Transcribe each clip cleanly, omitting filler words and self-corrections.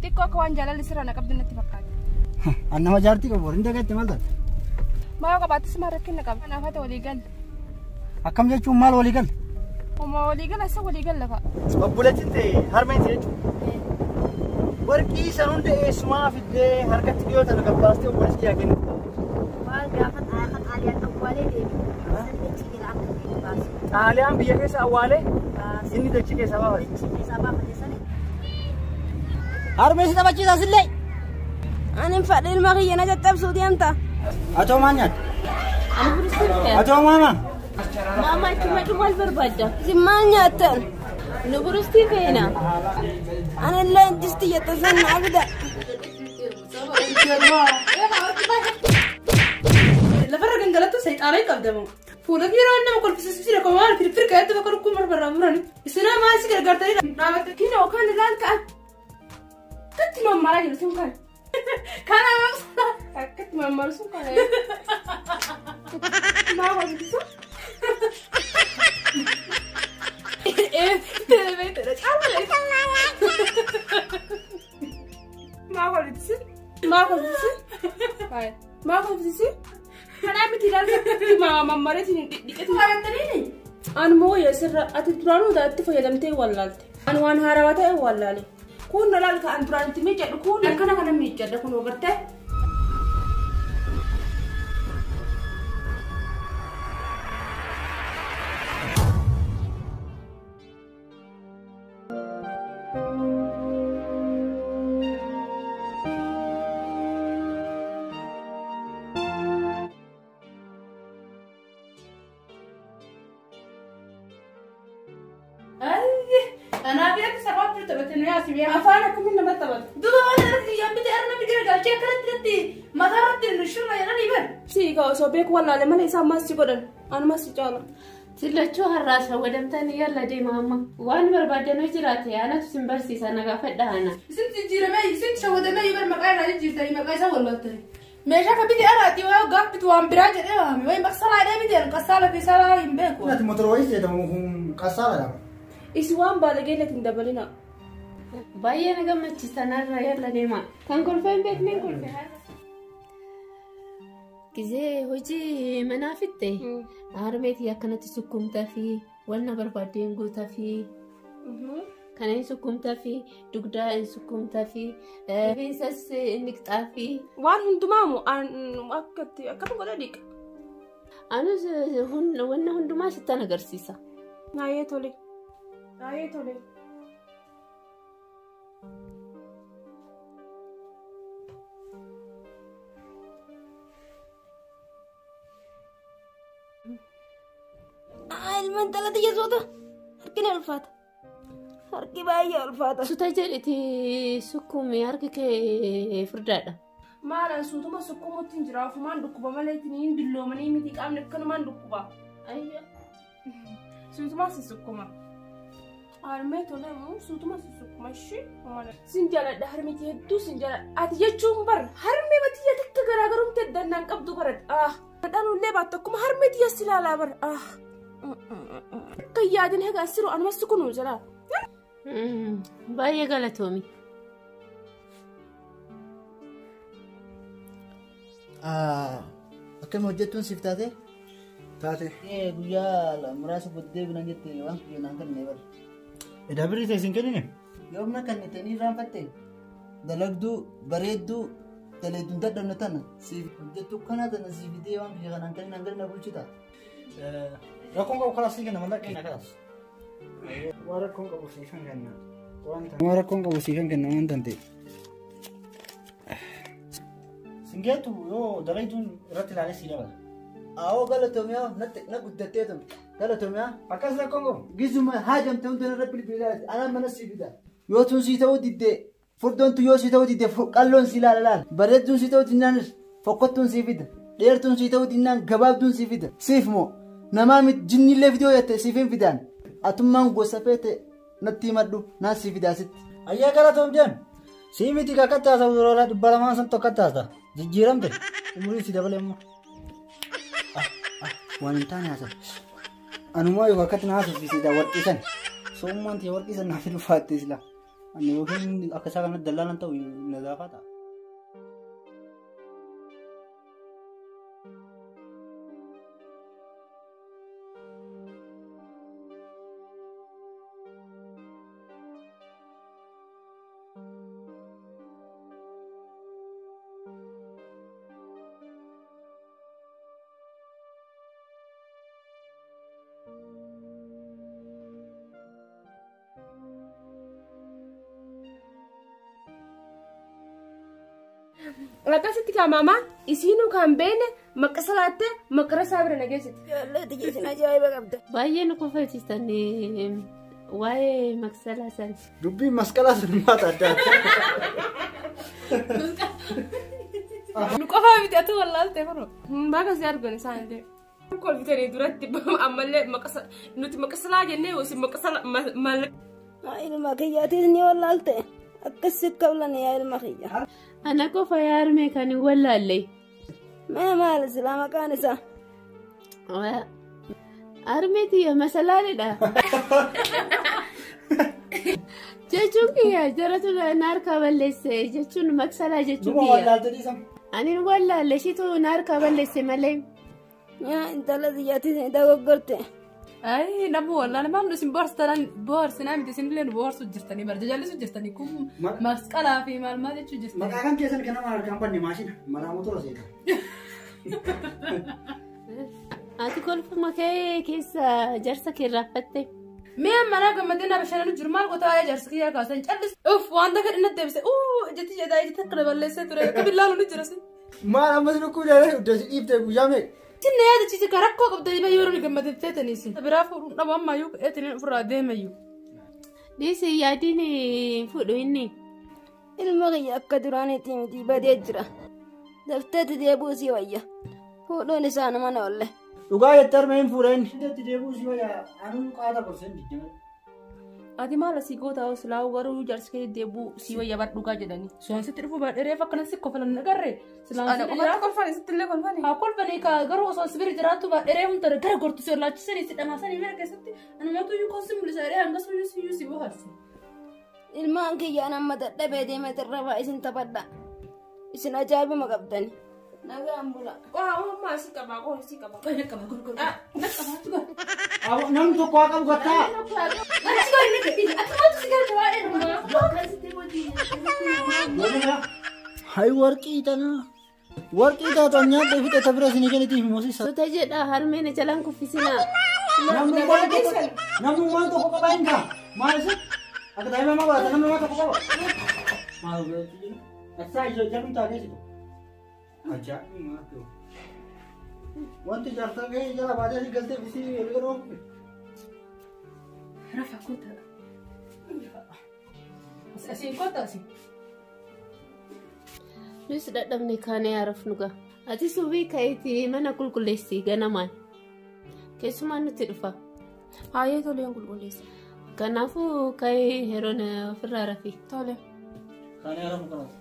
Xiqqoo akka waan jaalalli sirraa na qabdu natti fakkaata. An nama jaartii qabu hin dagatte maal taate? Maal qabaattis maal rakkina qaba? Kanaaf haa ta'u walii galle. Akkam jechuun maal walii galle? Homaa walii gala isa walii galla fa'a. Obboleettiin ta'e harmeen ta'e jechuudha. Warqii san hunda eessumaa fiddee harkatti dhiyoo tana gabbaastee obboleessi kiyyaa kennu. Maal gaafa xaaliyaan awwaalee deeme san dachii jala akka inni baase. Xaaliyaan biyya keessa awwaalee inni dachii keessaa baafate. Dachii keessaa baafate sani. Harmee si taphachiisaa sillee. Ani fadhi ilma kiyya na caccabsuu deemta. Atoo maal nyaatta? Ani buristiin fe'a. Atoo maama? Maama achuma maal barbaadda? Isin maal nyaattan? Nu buristii feena. Ani illee disti jettan san naa fida. Lafarra gangalattu sayxaanaa qabdamu. Fuula kee yeroo nama kolfisiisu jira koo maal firfir ka'etti bakka lukkuu marmarraa murani. Isinaa maal si gargaartanii dhaabatte. Kinoo kan ilaal ka'a. Akkatti mammaraa jiru sun kana. Kana maqsa. Akkatti mammaru sun kana. Maa kolfisiisu? Maa kolfisiisu? Maa kolfisiisu? Maa kolfisiisu? Kanaa miti ilaalcha mammareetiin dhiqetu. Ani moo sirra ati duraanuu itti fayyadamtee wallaalte. Ani waan haarawaa ta'e wallaale. Kun laal ka an duraan itti miiccadhu kun akkana kana miiccadha kun ogartee. Kanaaf akka sabaatti taphatanii asii biyya. Afaan akkamiin namatti taphata? Duuba waan irratti yaabbitti arna biqila galchee akkanatti mataa irratti shirra jedhanii bar. Si ka osoo beeku wallaale malee isaan maas si godhan anumas si caala. Sillachuu har'aa shawwadamtanii yalla deema amma. Waan barbaadanoo jiraate anatu sin barsiisa na gaafadha ana. Isin jijjiiramee isin shawwadamee bar maqaa irraa jijjiirtanii maqaa isaa wallaaltanii. Meeshaa kan biti araati waa gaaffitu waan biraa jedhee waame wayi maqsalaa miti qassaala fi salaa hin beeku. Ati motora wayii jedhamu kun qassaala dha. Isi waan baalagee latin dabalina. Baay'ee na gammachiisa narra yalla deema. Kan kolfee hin beekne hin kolfe. Gizee hojii manaa fitte harmeetii akkanatti sukkumtaa fi wanna barbaaddeen guutaa fi kana hin sukkumtaa fi dugdaa hin sukkumtaa fi rifeensas hin dhiqxaa fi. Waan hundumaamu akkatti akkam godha dhiqa. Anis wanna hundumaa sittan agarsiisa. Naayee tole. Naayee tole. Ilma intala xiyya soota. Harki ni ulfaata. Harki baay'ee ulfaata. Suta jedhiti sukkuumi harki kee furdaadha. Maalaan suutuma sukkumutti hin jira. Ofumaan dhukkuba malee hin dulloomanii miti qaamni akkanumaan dhukkuba. Suutuma si sukkuma. Harmee tole suutuma si sukkuma ishee. Sin jaaladha harmiti hedduu sin jaaladha. Ati jechuun bar harmee batiyya takka garaagarumte dannaan qabdu baradha. Dhaluullee baattu akkuma harmee tiyya si ilaalaa bara. Akka yaadin hegaa siru anumas kunuunsa laa. Baay'ee galatoomi. Akkam hojjettuun siif taate? Taate. Guyyaa muraasa booddee binan jette waan kiyya naan kennine bara. Edaa birrii ta'e isin kennine? Yoomna kennite ni irraanfatte. Dalagduu bareedduu daleedduun dadhabne tana siif hojjettuu kana tana siif fidee waan kiyya kanaan kenninaan gadi na bulchita. Rakkoon qabu karaa sii kenna mallaqa kenna kalaas. Waan rakkoon qabu sii kan kenna. Waan rakkoon qabu sii kan kenna waan tante. Singeetu yoo dalaydun irratti ilaalee sii dabala. Awoo galatoomiyaa na guddattee tun galatoomiyaa. Akkas rakkoon qabu. Gizuma haajamte hundi irra bilbilaa anaan mana sii fida. Yoo tun sii ta'uu diddee furdoon tun yoo sii ta'uu diddee qalloon sii ilaala laala. Bareedduun sii ta'uu dinnaanis fokkottuun sii fida. Dheertuun sii ta'uu dinnaan gabaabduun sii fida. Siif moo namaa miti jinnillee fidoo jette siif hin fidaan. Atummaan gosa feete natti himadhu naan sii fidaa sitti. Ayyaa galatoom deem. Sii miti kakkatta haasa'u yeroo 200 san tokkotti haasa. Jijjiiramte umurii si dabale immoo. Waan hin taane haasa'u. Anumaa yoo akkatti na haasofsiise warqii san. Soommaan ta'e warqii san naaf ulfaatte sila. Ani yookiin akka isaa kanatti dallaalan ta'u nadaafaa ta'a. Akkasitti kaamamaa isiinuu kan beene maqasalaattee maqara isaa bira nageessite. Jaalladhi isin ajaa'iba qabda. Baay'ee nu kofalchiistan waa'ee maqsalaa sana. Dubbiin masqalaa sun maata adda addaa. Nu qofaa miti atu wallaaltee kunoo. Baga si argan isaan illee. Kolfitanii duratti ammallee nuti maqasalaa jennee isin maqasala mallaqa. Ilma kiyyaatis ni wallaalte. Akkasitti qablan yaa ilma kiyya. Ana qofa yaa harmee kan hin wallaalle. Mee maali silaa maqaan isaa? Harmee tiyya masalaalidha. Jechuun kiyya jaratu na harkaa balleesse jechuun maqsalaa jechuun Dhuma kiyya. wallaalte dhiisan. Ani hin wallaalle ishiitu na harkaa balleesse malee. Yaa intala xiyyaatis ni dogoggorte. Ay, namni wallaale maal nu isin bohaarsitan bohaarsinaa miti isin illee nu bohaarsu jirtanii bara jajallisu jirtanii kun masqalaa fi maal maal jechuu jirtanii. Maqaa kan keessan kan nama harkaan banne maashina maraa motora seeta. Ati kolfuma kee keessa jarsa kee raaffatte. Mi'a manaa gammadee na bashannanu jiru maal goota waa'ee jaarsa kiyyaa kaasan callis. Uff waan takka dhina deebise uu jetti jedhaa iji takka balleessee ture akka billaalu ni jira si. Maal ammas lukkuu jaalee hojjetu dhiiftee guyyaa meeqa? Tinna yaadachiise ka rakkoo qabda dhibee yeroo ni gammadee feetaniis. Biraa fuudhuun dhabu ammayyuu eetiniin ofirraa deemayyuu. Dhiisi yaadiin fuudhu inni. Ilma kiyya akka duraaniitti miti badee jira. Dafteetti deebi'uu si wayya. Fuudhuun isaa nama na oolle. Dhugaa jettee harmee hin fuudha inni. Itti deebi'uu si wayya anuu qaata gorseen dijjima. Ati maal asii goota silaa garuu jaarsi kee deebi'uu si wayya bar dhugaa jedhanii. Soonsitti dhufuu baadhee reefa akkana si kofalan agarre. Ana qofatti kolfan isitti illee kolfani. Haa kolfanii ka garuu osoo sibiri jiraattu baadhee reefu hunda gara gortu si laachisanii si dhamaasanii mira keessatti anumatu iyyuu kosi mul'isa jedhee hanga suyyuu siyyuu si bohaarse. Ilmaan kiyyaan amma dadhabee deemee tirrafaa isin taphadha. Isin ajaa'ibuma qabdani. Nagaan bula. Waa ammaa asii qabaa qoo asii qabaa. Qoy naqqaba gol gol. Naqqaba achi gol. Namni tokko haa qabu gattaa. Achi gol inni gadhiise. Ati maaltu si galcha waa'ee dhumaa? Hay warqii tana. Warqii taatu nyaadhee fixe ta bira isinii kennitiif moosisa. Suuta jedha harmeen jalaan kuffisinaa. Namni waan tokko qaba hin kaa. Maal isin? Akka daa'ima maa baata namni waan tokko qaba. Maal Aksaa ijoo jalum taatee situ. Ajaa'iba. Wanti jaarsa gahee jala baatee si galtee fi si yeroo. Rafa kota. Asiin kota asiin. Nus dadhabne kaanee haaraf nuga. Ati subii ka'iitii mana qulqulleessi ganamaan. Keessumaan nutti dhufa. Haayee toleen qulqulleessa. Kanaafuu ka'ee yeroon ofirraa rafi. Tole. Kaanee haarafu kanas.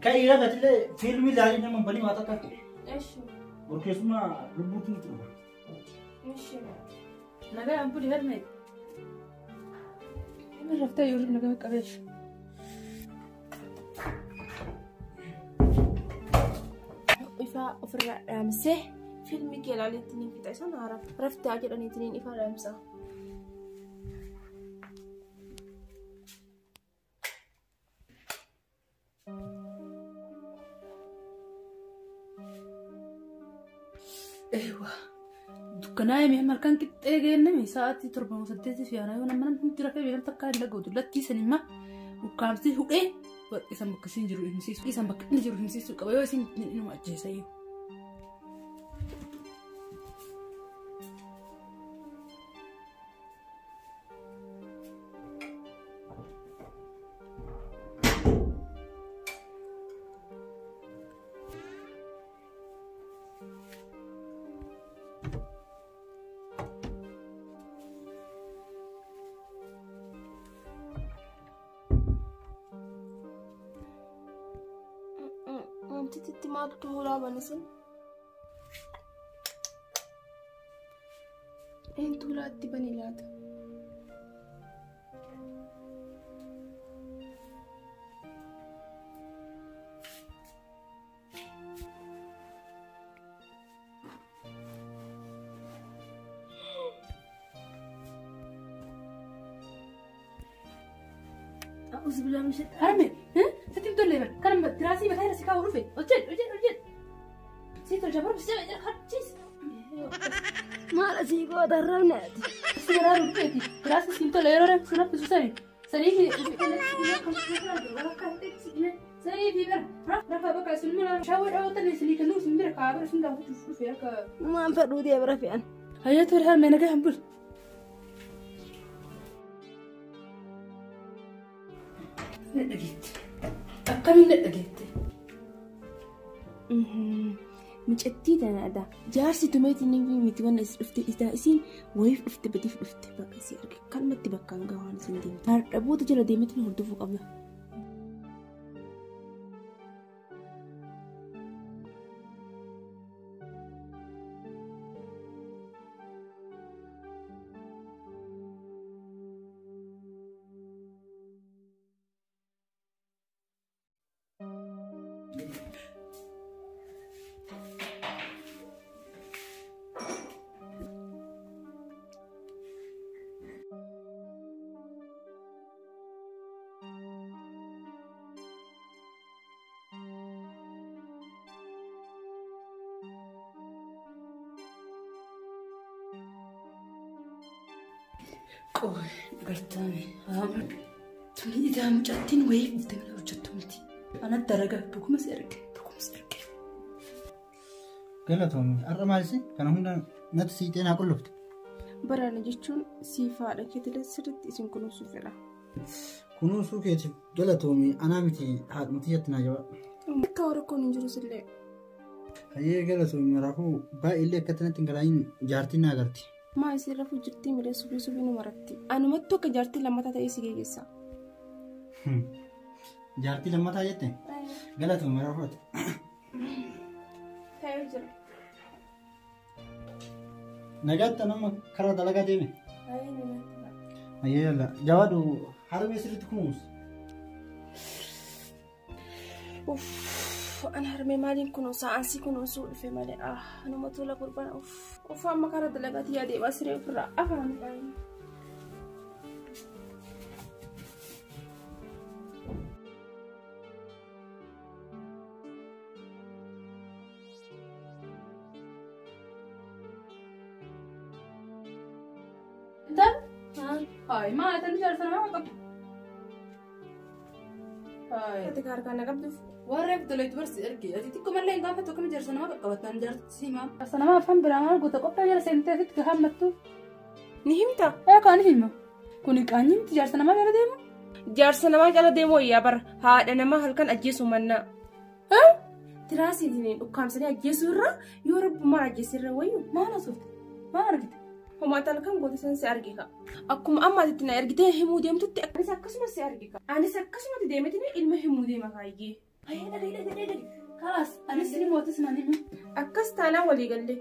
Ka'ii ragatillee fiilmii ilaalii nama banii waa takka. Eshi. Burkeessummaa lubbuutti nutti dhufa. Eshi. Nagaan buli harmee. Inni raftee yoo nagaa qabeessu. Ifaa ofirraa dhaamsee fiilmii kee ilaaleetti niin fixa isaan haara. Raftaa jedhaniitti niin ifaa dhaamsa. Eewa. Dukkanaa'ee mi'a malkaan qixxee geenname sa'aatii 7:08 fi aanaa yoo nama namni rafee beelam takkaa hin dhaga'utu lattiisan imma ukkaamsee hudhee isan bakka isin jiru himsiisu isan bakka inni jiru himsiisuu qaba yoo isin inuma ajjeesa iyyuu. Namtitti maaltu hulaa banisin? Eentu hulaatti bani laata? Harme, sitti hin tolle bara. Kan tiraasii mataa irra si kaa'u dhufe. Hojjedhu, hojjedhu, hojjedhu. Si tolcha bara si jala harchiis. Maal asii goota arrabne ati? Si garaa dhufeeti. Tiraasii si hin tolle yeroo reefu si raffisu sani. Sanii fi sanii fi bara rafa bakka isin mala shaawwa dhaawwatan isinii kennuu isin bira kaa'aa bara isin gaafachuuf dhufe akka. Maan fedhuu deebra fe'an. Hayyee ture harmee nagaa hin bulu. Dhageette. Akkamiin dhageette? Micattii tanaadha. Jaarsi tumeetiin miti wanna is dhufte isiin wayiif dhufte badiif dhufte bakka isii arge kalmatti bakka hanga waan isin deemte. Hardhaboota jala deemeetiin hordofuu qabna. Qoy gartaame tuni idaa mucattiin wayii dhuftee mana hojjettu miti. Ana dalagaa dhuguma si erge dhuguma si erge. Galatoomii har'a maalisi kana hunda natti siixee naa qullufte. Baraana jechuun siif haadha keetillee sirriitti isin kunuunsuu fedha. Kunuunsuu keetiif galatoomii anaa miti haadhumti jatti naa jabaa. Akka warra hin jiru sillee. Hayyee galatoomii raafuu baay'eellee akkatti natti hin garaayin jaartiin naa agarti. Maa isin rafuu jirtii miidha subii subii nu maratti. Anumattuu akka jaartii lammataa ta'ee si geggeessa. Jaartii lammataa jette? Galatoomii raafuuti. Ta'ee jira. Nagaatti nama karaa dalagaa deeme. Hayyee yalla jawaadhu harmee sirriitti kunuunsi. Uff an harmee maaliin kunuunsaa ansii kunuunsuu dhufe malee ah nama tola gurbaan uff uff amma karaa dalagaatti yaadee baasiree ofirraa afaan baay'ee. Hai, maa tan jaarsa namaa qabu. Hai. Ati harkaan na qabduuf. Warra eebbilee barsi erge. Ati xiqqoo mallee hin gaafattu akkami jaarsa namaa qaqqabattan jaarsi himaa. Jaarsa namaa afaan biraa maal goota qophee jala seentee asitti hammattu. Ni himta? Ee kaan hima. Kuni qaanyi miti jaarsa namaa jala deemu. Jaarsa namaa jala deemu wayyaa bara haadha namaa halkan ajjeesu mannaa. Tiraasiitiin ukkaamsanii ajjeesuu irra yoo rabbummaan ajjeesirra wayyu Maal haasofte? Maal argite? Homaata halkan goota san si arge ka. Akkuma amma asitti na ergitee himuu deemtutti anis akkasuma si arge ka. Anis akkasumatti deemeetiin ilma himuu deema kaayyee. Hayyee dhagahi dhagahi dhagahi. Kalaas anis ni mootis naan himi. Akkas taanaan walii galle.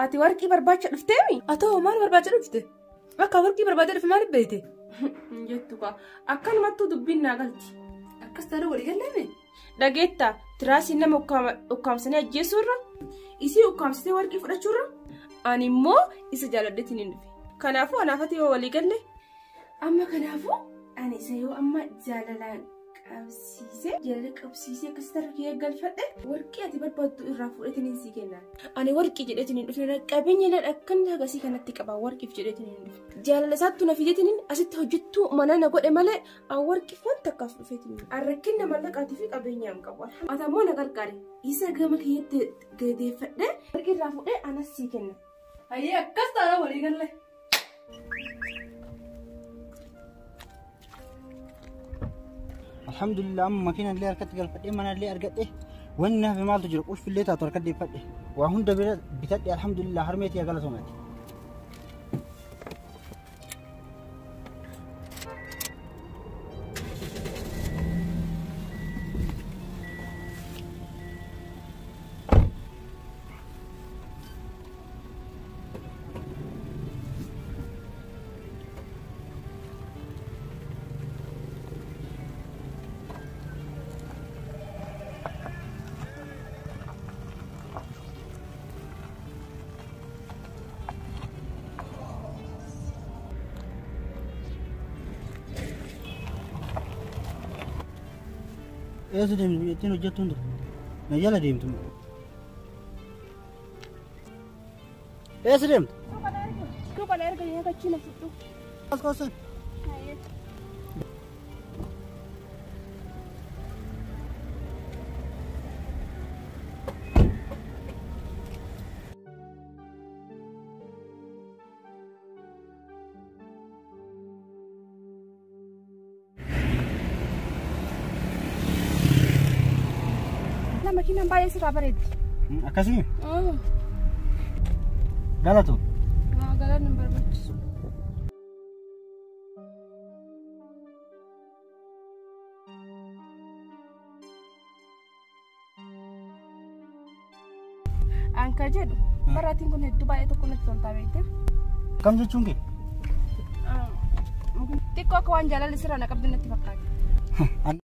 Ati warqii barbaacha dhufteemi? Atoo maal barbaacha dhufte? Akka warqii barbaadee dhufe maaliif beekte? Hin jettu kaa. Akkanumattuu dubbiin naa galti. Akkas taanaan walii galleemi? Dhageetta tiraasii nama ukkaamsanii ajjeesuu irra isii ukkaamsitee warqii fudhachuu irra ani immoo isa jaaladheetiin hin dhufe. Kanaafuu anaafati yoo walii galle amma kanaafuu ani isa yoo amma jaalalaan qabsiisee jaalala qabsiisee akkasitti harka kee galfadhe warqii ati barbaaddu irraa fuudheetiin hin sii kenna. Ani warqii jedheetiin hin dhufne qabeenya illee akkan hagasii kanatti qaba warqiif jedheetiin hin dhufne. Jaalala isaattu na fideetiin asitti hojjettuu mana na godhe malee an warqiif wanta akkaaf dhufeetiin. An rakkina mallaqaatii fi qabeenyaa hin qabu. Ati ammoo na gargaare isa gama kiyyaatti gadeeffadhe warqii irraa fuudhee anas sii kenna. Hayyee akkas taanaan walii galle. Alhamdulillah amma makiina illee harkatti galfadhee mana illee argadhe wanni naaf maaltu jira qulfi illee taatu harka deeffadhe waa hunda bitadhe alhamdulillah harmeetii galatoomati. Eessa deemtu ittiin hojjettu hundi? Na jala deemtu. Eessa deemtu? Suuqa na erga achi na fudhu. As qoossan. Makiinaan baay'ee sirraa bareeddi. Akkasii? Galatu. Galaan hin barbaachisu. Anka jedhu baraatiin kun hedduu baay'ee tokko natti toltaa beekte. Kam jechuun kee? Xiqqoo akka waan jaalalli sirraa na qabdu natti fakkaate.